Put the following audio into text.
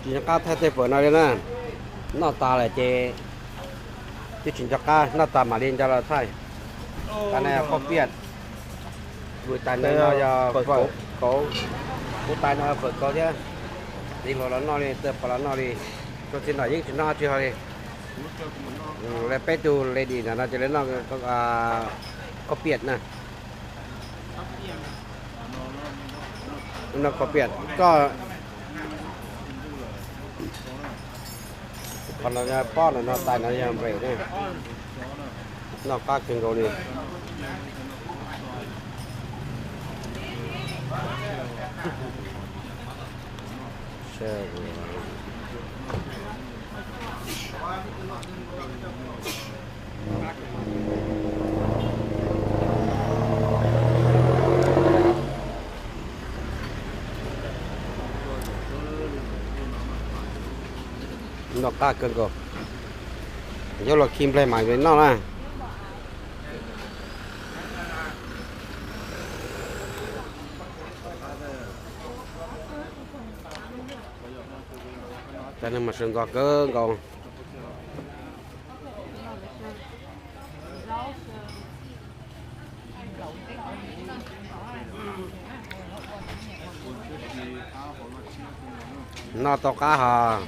Tsis nco qab thaij tej fawm no li na. Noj tas lawm ces twb tsis nco qab, noj tas mam li nco los thaij. Qab no yog khaub piaj, kuv tais no yog fawm kauv, kuv tais no fawm kauv thiab. Txiv hluas los noj li, txawj pom los noj li. Txij no yeej tsis noj tsis hau li. Lawv peb tug lady ntawm no ces lawv noj khaub piaj na. Noj khaub piaj koj. Qhov no pob no, no tais no yog npem ne. Noj qab kawg nkaus li. Noj qab kawg nkaus. Yuav los khi nplaig mam li noj na. Cov neeg mas sawv ntxov kawg nkaus. Noj tau qab hos.